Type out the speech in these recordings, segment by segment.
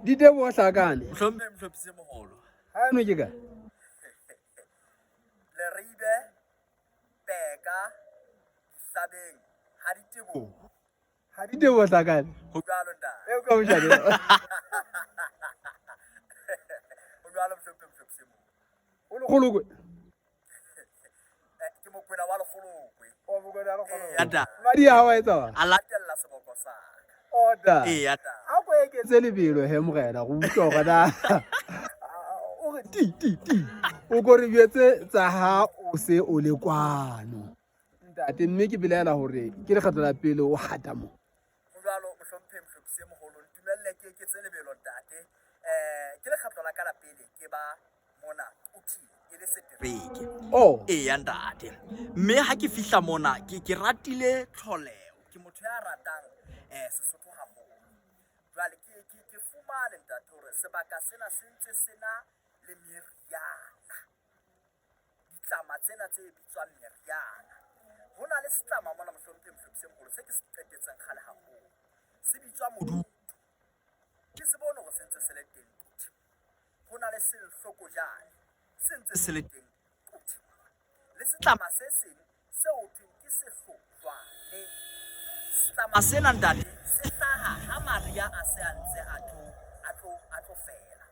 Diteboho Hlakane. Mohlomphehi Mohlophisi e Moholo. Ha eno ke kae? Leribe, Peka, Dihlabeng, ha diteboho. Ha diteboho Hlakane. Ho jwalo ntate. Eo ka mojane. Ho jwalo Mohlomphehi Mohlophisi e Moholo. O Lekgolokwe. Eh, ke Mokwena wa Lekgolokwe. O Mokwena wa Lekgolokwe. Eya ntate. Madi a hao a etsa A latella seboko sa ka. Order. Eya ntate. A ko eketse lebelo he morena go utlwa hore na o re ti ti ti. O ko re jwetse tsa ha o se o le kwano. Ntate mme ke belaela hore ke lekgetlo la pele o hata mo. Ho jwalo Mohlomphehi Mohlophisi e Moholo, ntumelle ke eketse lebelo ntate. Eh, ke lekgetlo la ka la pele ke ba mona Quthing e le setereke. Oh. Eya ntate. Mme ha ke fihla mona ke ke ratile tlholeho. Ke motho ya ratang eh Sesotho haholo. Jwale ke ke ke fumane ntate hore sebaka sena se ntse sena le meriana. Ditlama tsena tse bitswang meriana. Ho na le setlama mona Mohlomphehi Mohlophisi e Moholo se ke se qetetseng kgale haholo. Se bitswa modutu. Ke se bone hore se ntse se le teng Quthing. Ho na le sehlokojane se ntse se le teng Quthing. Le setlama se seng seo ho thweng ke sehlojwane. Setlama sena ntate se hlaha ha mariha a se a ntse a tlo a tlo a tlo fela.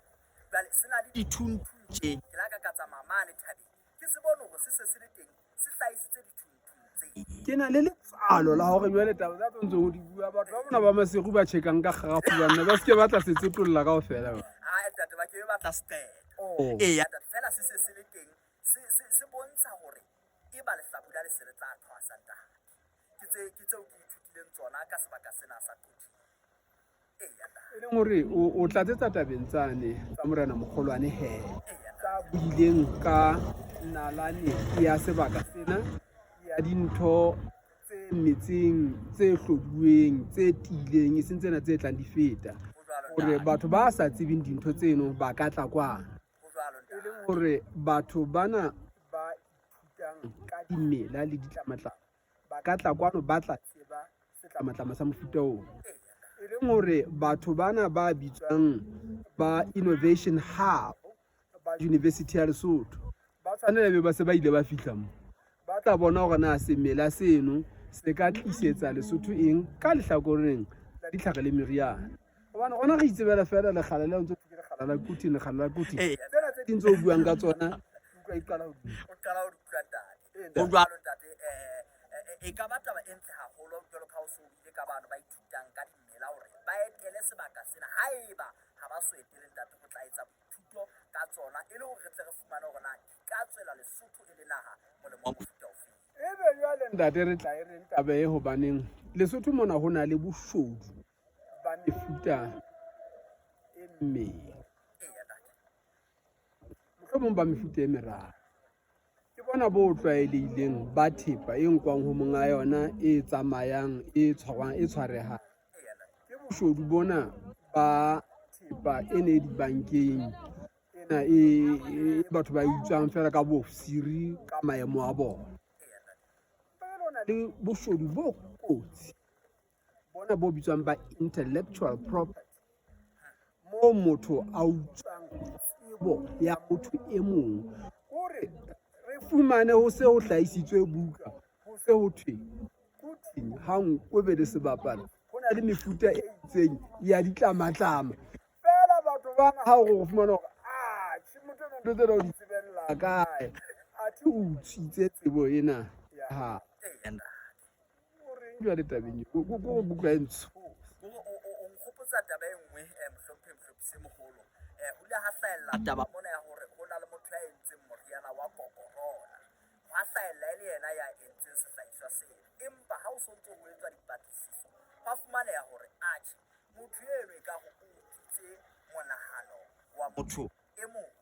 Jwale se na le dithunthung tje. Ke la ka ka tsamaya mane thabeng ke se bone hore se se se le teng se hlahisitse dithunthung tse. Ke na le letswalo la hore jwale taba tsa tseo ntseng o di bua batho ba bona ba Maseru ba tjhekang ka kgarafu banna ba se ke ba tla se tsetolla kaofela. Ae ntate ba ke be ba tla se qeta. Oh. Eya ntate fela se se se le teng se se se bontsha hore eba lehlabula le se le tla thwasa ntate. Ke tse ke tseo ke ithutileng tsona ka sebaka sena sa Quthing. Eya ntate. E leng hore o tlatsetsa tabeng tsane tsa Morena Mokgolwane he tsa buileng ka nalane ya sebaka sena ya dintho tse metseng tse hloduweng tse tiileng e seng tsena tse tlang di feta hore batho ba sa tsebeng dintho tseno ba ka tla kwana. E leng hore batho bana ba ithutang ka dimela le ditlamatlama ba ka tla kwano ba tla tseba setlamatlama sa mofuta oo. E leng hore batho bana ba bitswang ba Innovation Hub ba University ya Lesotho ba tshwanela be ba se ba ile ba fihla mo ba tla bona hore na semela seno se ka tlisetsa Lesotho eng ka lehlakoreng la ditlhare le meriana. Hobane rona re itsebela feela lekgala leo ntse ke lekgala la Quthing, lekgala la Quthing. Tsena tse ding tse o buang ka tsona utlwa e qala ho di. O qala ho di utlwa ntate. Ho jwalo ntate eh e ka ba taba e ntle haholo jwalo ka ha o so buile ka bano ba ithutang ka dimela hore ba etele sebaka sena haeba ha ba so etele ntate ho tla etsa boithuto ka tsona e le hore re tle re fumane hore na di ka tswela Lesotho e le naha molemo wa mofuta ofeng. Ebe jwale ntate re tla e reng taba e hobaneng Lesotho mona ho na le boshodu ba mefuta e mmedi. Eya ntate. Mohlomong ba mefuta e meraro. Ke bona bo tlwaelehileng ba thepa e nkwang ho monga yona e tsamayang e tshwarwang e tshwarehang. Ke boshodu bona ba thepa e ne dibankeng ena e batho ba e utswang fela ka bofsiri ka maemo a bona. Pele o na le boshodu bo kotsi bona bo bitswang ba intellectual property moo motho a utswang tsebo ya motho e mong hore re fumane ho se ho hlahisitswe buka ho se ho thwe Quthing ha nko be le sebapala ho na le mefuta e itseng ya ditlamatlama fela batho bana ha o re fumana hore atjhe motho ena ntho tsena o di tsebella kae athe o utswitse tsebo ena ya hao. O reng jwale tabeng e? Ko ko buka e ntsho. Kore o nkgopotsa taba e nngwe eh, mohlomphehi Mohlophisi e Moholo. Eh, ho ile ha hlahella taba mona ya hore ho na le motho ya entseng moriana wa kokorona. Hwa hlahella e le yena ya entseng sehlahiswa seno. Empa ha ho so ntso ho etswa dipatlisiso, hwa fumaneha hore atjhe, motho eno ekare o utswitse monahano wa motho e mong.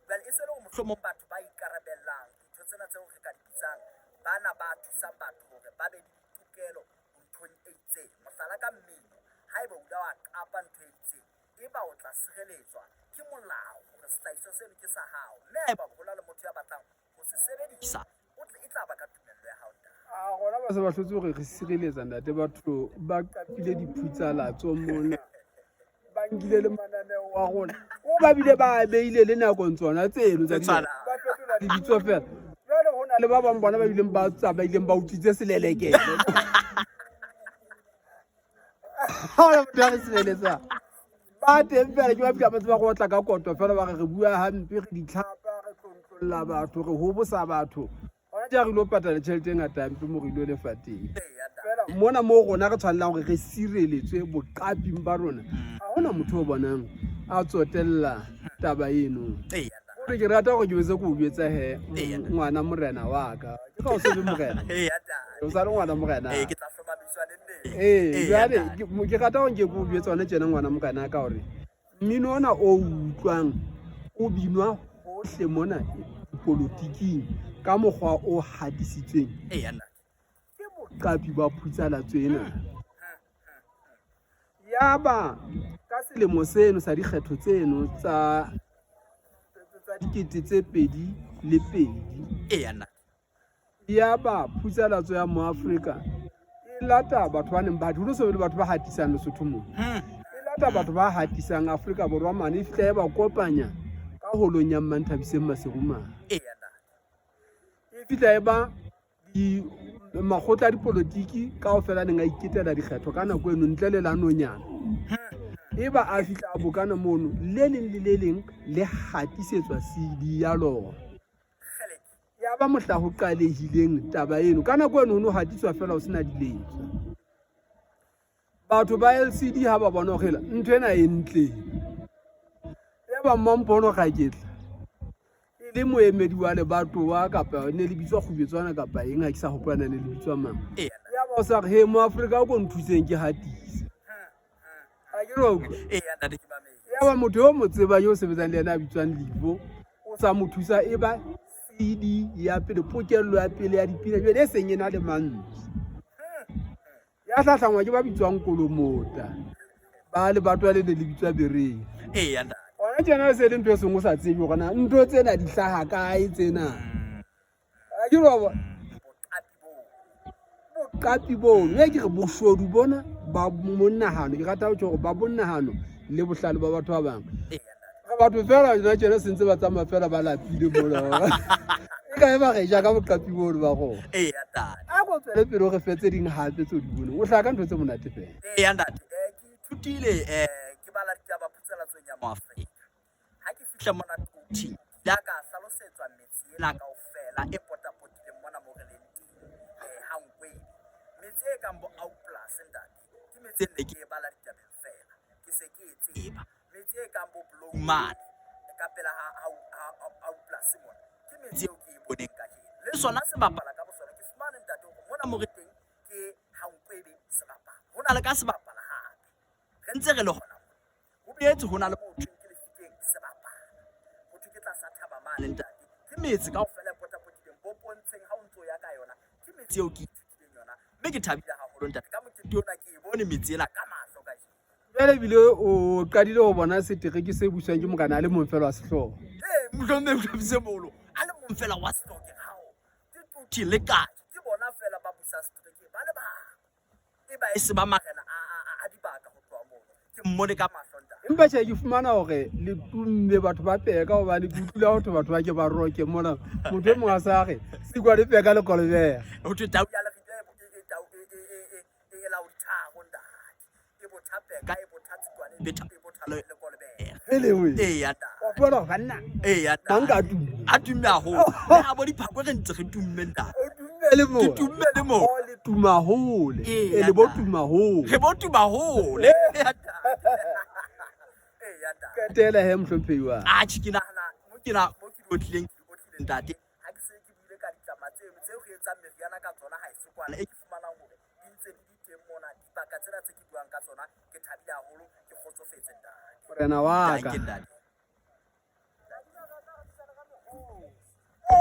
Jwale e se le hore mohlomong batho ba ikarabellang dintho tsena tseo re ka di bitsang bana ba thusang batho hore ba be le ditokelo nthong e itseng. Mohlala ka mmino, haeba o ile wa qapa ntho e itseng, eba o tla sireletswa ke molao hore sehlahiswa seno ke sa hao. Mme haeba ho na le motho ya batlang ho se sebedisa, o e tla ba ka tumello ya hao ntate. A rona ba se ba hlotse hore re sireletsa ntate batho ba qapile diphutsalatso mona. Ba nkile le mananeo wa rona o ba bile ba beile le nakong tsona tseno tsa Tse tshwanang. ba fetola lebitso fela. Jwale ho na le ba bang bona ba bileng ba tsamaileng ba utswitse selelekele. Ha hona motho ya re sireletsang. Ba teng fela ke ba fihla ba tseba go otla ka koto fela ba re re bua hampe, re ditlhapa, re tlontlolla batho, re hobosa batho. Gona ja re ilo patala tšhelete e ngata hampe mo re ilo lefa teng. Fela mona mo rona re tshwanelang gore re sireletswe boqaping ba rona. Ga hona motho o bonang a tsotella taba eno. Gore ke rata gore ke betse ko o jwetsa he ngwana morena wa ka. Ke ka o se be morena. O sa le ngwana morena. Ke tla hlomamiswa neng neng. Ee, jwale ke rata gore nke ke o jwetse hona tjena ngwana morena ka hore mmino ona o utlwang o binwa hohle mona dipolotiking ka mokgwa o hatisitsweng ke boqapi ba phutsalatso ena. Yaba ka selemo seno sa dikgetho tseno tsa 2002, Yaba phutsalatso ya Moafrika e lata batho ba neng ba ho so be le batho ba hatisang Lesotho mona. E lata batho ba hatisang Afrika Borwa mane, e fihla e ba kopanya ka holong ya Mmanthabiseng Maseru mane. E fihla e ba makgotla a dipolotiki kaofela a neng a iketela dikgetho ka nako eno ntle le la nonyana. E ba a fihla a bokana mono, le leng le le leng le hatisetswa CD ya lona. Ya ba mohla ho qalehileng taba eno. Ka nako eno ho no hatiswa fela ho sena diletswa. Batho ba LCD ha ba bona hore ntho ena e ntle. Ya ba Mmampono Kgaketla e le moemedi wa lebatowa kapa ne le bitswa Kgubetswana kapa eng, ha ke sa hopola na ne le bitswa mang. Ya ba o sa re, he Moafrika o ko nthuseng ke hatise. Ha ke re wa utlwa? Ya ba motho yo mo tsebang yo sebetsang le yena a bitswang Livo o sa mo thusa, e ba CD ya pele, pokello ya pele ya dipina jwale e seng e na le mantswe. Ya hlahlangwa ke ba bitswang Kolomota, ba lebatowa le ne le bitswa Bereng. Hona tjena e se le ntho e seng o sa tsebe hore na ntho tsena di hlaha kae tsena. Ha ke re wa bona? Boqapi bono, e ke re boshodu bona ba monahano, ke rata ho tjho hore ba monahano le bohlale ba batho ba bang. Re batho fela jona tjena se ntse ba tsamaya fela ba lapile mona. E ka e ba re ja ka boqapi bono ba rona. A ko tswele pele o re fe tse ding hape tse o di boneng. O hlaha ka ntho tse monate fela. Eya ntate, ke ithutile ke bala ditaba phutsalatsong ya Moafrika. Ha ke fihla mona Quthing, ke ile ka hlalosetswa metse ena kaofela e potapotileng mona moo re leng teng, ha Nkwebe. Metse e kang bo Auplaas ntate, ke metse e ne ke e bala ditabeng feela, ke se ke e tseba. Metse e kang bo Bloemane ka pela ha Auplaas mona, ke metse eo ke e boneng kajeno. Le sona sebapala ka bosona, ke fumane ntate hore mona mo re teng ke ha Nkwebe sebapala. Ho na le ka sebapala hape. Re ntse re le hona mona. Ho boetse ho na le moo thweng ke Lefikeng sebapala. Ho thwe ke tlasa thaba mane ntate. Ke metse kaofela e potapotileng bo Pontsheng ha o ntso ya ka yona. Ke metse eo ke ithutileng yona mme ke thabile haholo ntate. Ka mokete ona ke e bone metse ena ka mahlo kajeno. Jwale ebile o qadile ho bona setereke se buswang ke morena a le mong fela wa sehlooho. Ee, mohlomong Mothabise Moholo a le mong fela wa sehlooho ke re hao. Ke Toti le Kadi ke bona fela ba busang setereke ba le bang. E ba e se ba marena a dibaka ho tloha mono. Ke mmone ka mahlo ntate. Empa tjhe ke fumana hore le tumme batho ba peka hobane ke utlwile ho thwe batho ba ke ba roke mona. Motho e mong a sa re sikwa le peka le kolobeha. Ho thwe tau ya lerito e tau e laodi tharo ntate. E botha peka, e botha tsikwane, e botha le kolobeha. Hele we. Eya ntate. Wa fumana hore banna Eya ntate. mang ka tumme. A tumme haholo. Le ha bo diphako re ntse re tumme ntate. O tumme le mo. Ke tumme le mo. O le tuma hole. Eya E le bo ntate. tuma hole. Re bo tuma hole. Eya ntate. Eya ntate. Qetela he mohlomphehi wa. Atjhe ke nahana mo ke na mo ke di otlileng ke di otlile ntate. Ha ke se ke buile ka ditlama tseno tseo re etsang meriana ka tsona ha eso kwana e ke fumanang hore di ntse di le teng mona dibaka tsena tse ke buang ka tsona ke thabile haholo ke kgotsofetse ntate. Morena wa ka. Danke ntate.